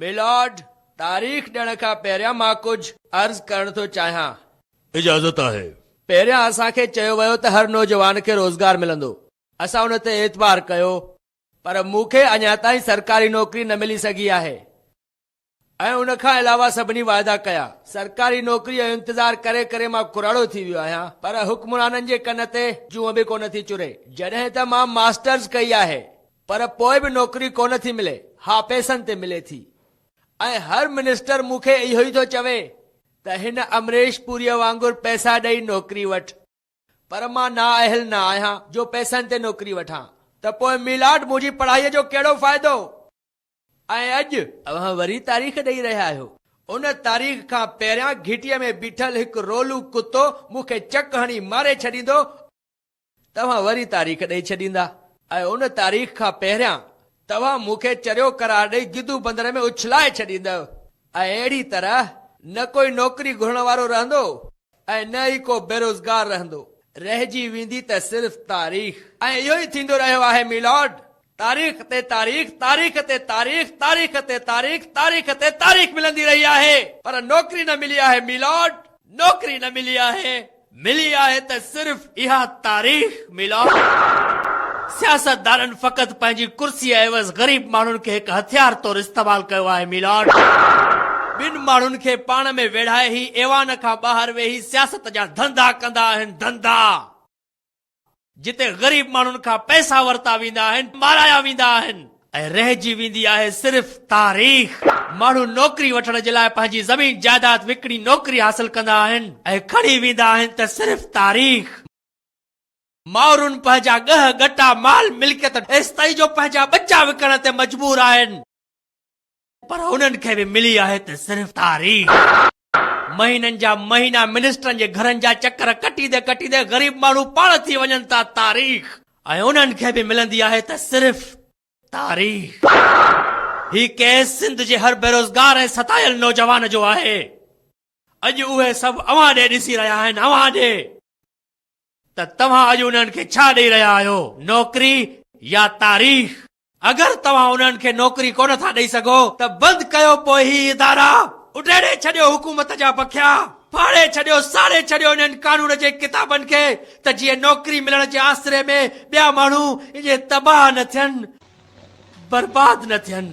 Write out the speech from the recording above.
ميلارڊ، تاريخ ڏيڻ کان پهريان مان ڪجهه عرض ڪرڻ ٿو چاهيان. اجازت آهي. پهريان اسان کي چيو ويو ته هر نوجوان کي روزگار ملندو. اسان ان تي اعتبار ڪيو. پر مون کي اڃا تائين سرڪاري نوڪري نه ملي سگهي آهي ۽ ان کان علاوه سڀني واعدا ڪيا. سرڪاري نوڪري جو انتظار ڪري ڪري مان ڪراڙو ٿي ويو آهيان پر حڪمرانن جي ڪن تي جونء به ڪونه ٿي چري. جڏهن ته مان ماسٽرز ڪئي آهي. پر پوء به نوڪري ڪونه ٿي ملي، ها پئسن تي ملي ٿي ۽ هر منسٽر مون کي اهو ئي ٿو چوي ته هن امريش پوريء وانگر پئسا ڏئي نوڪري وٺ، پر مان نااهل نه آهيان جو پئسن تي نوڪري وٺان، ته پوء ميلاڊ منهنجي پڙهائيء جو ڪهڙو فائدو؟ ۽ اڄ اوهان وري تاريخ ڏئي رهيا آهيو. ان تاريخ کان پهريان گهٽيء ۾ بيٺل هڪ رولو ڪتو مون کي چڪ هڻي ماري ڇڏيندو، توهان وري تاريخ ڏئي ڇڏيندا ۽ ان تاريخ کان پهريان توهان مون کي چريو قرار ڏئي گدو بندر ۾ اڇلائي ڇڏيندؤ ۽ اهڙي طرح نه ڪوئي نوڪري گهرڻ وارو رهندو ۽ نه ئي ڪو بيروزگار رهندو. رهجي ويندي ته صرف تاريخ. ۽ اهو ئي ٿيندو رهيو آهي ميلارڊ. تاريخ تي تاريخ، تاريخ تي تاريخ، تاريخ تي تاريخ، تاريخ تي تاريخ ملندي رهي آهي، پر نوڪري نه ملي آهي ميلارڊ، نوڪري نه ملي آهي، ملي آهي ته صرف اها تاريخ ميلارڊ. سياستدانن فقط پنهنجي ڪرسيء عيوض غريب ماڻهن کي هڪ هٿيار طور استعمال ڪيو آهي ميلارڊ. ٻن ماڻهن کي پاڻ ۾ ويڙهائي هي ايوان کان ٻاهر ويهي سياست جا ڌنڌا ڪندا آهن، ڌنڌا. جتي غريب ماڻهن کان پئسا ورتا ويندا آهن، مارايا ويندا آهن ۽ رهجي ويندي آهي صرف تاريخ. ماڻهو نوڪري وٺڻ جي لاء پنهنجي زمين جائداد وڪڻي نوڪري حاصل ڪندا آهن ۽ کڻي ويندا آهن ته صرف تاريخ. مائرون پنهنجا ڳهه ڳٽا مال ملڪيت ايستائين جو پنهنجا ٻچا وڪڻڻ تي مجبور آهن. پر انهن کي به ملي آهي ته صرف تاريخ. مهينن جا مهينا منسٽرن جي گهرن جا چڪر ڪٽيندي ڪٽيندي غريب ماڻهو پاڻ ٿي وڃن ٿا تاريخ. ۽ انهن کي به ملندي آهي ته صرف تاريخ. هي ڪيس سنڌ جي هر بيروزگار ۽ ستايل نوجوان جو آهي. اڄ اهي سڀ اوهان ڏي ڏسي رهيا آهن اوهان ڏي. ته توهان اڄ انهن کي ڇا ڏئي رهيا آهيو نوڪري يا تاريخ. اگر توهان انهن کي نوڪري ڪونه ٿا ڏئي سگهو ته بند ڪيو پوء هي ادارا، اڊيڙي ڇڏيو حڪومت جا بکيا، ڦاڙي ڇڏيو ساڙي ڇڏيو انهن قانون جي ڪتابن کي ته جيئن نوڪري ملڻ جي آسري ۾ ٻيا ماڻهو ائين تباهه نه ٿين، برباد نه ٿين.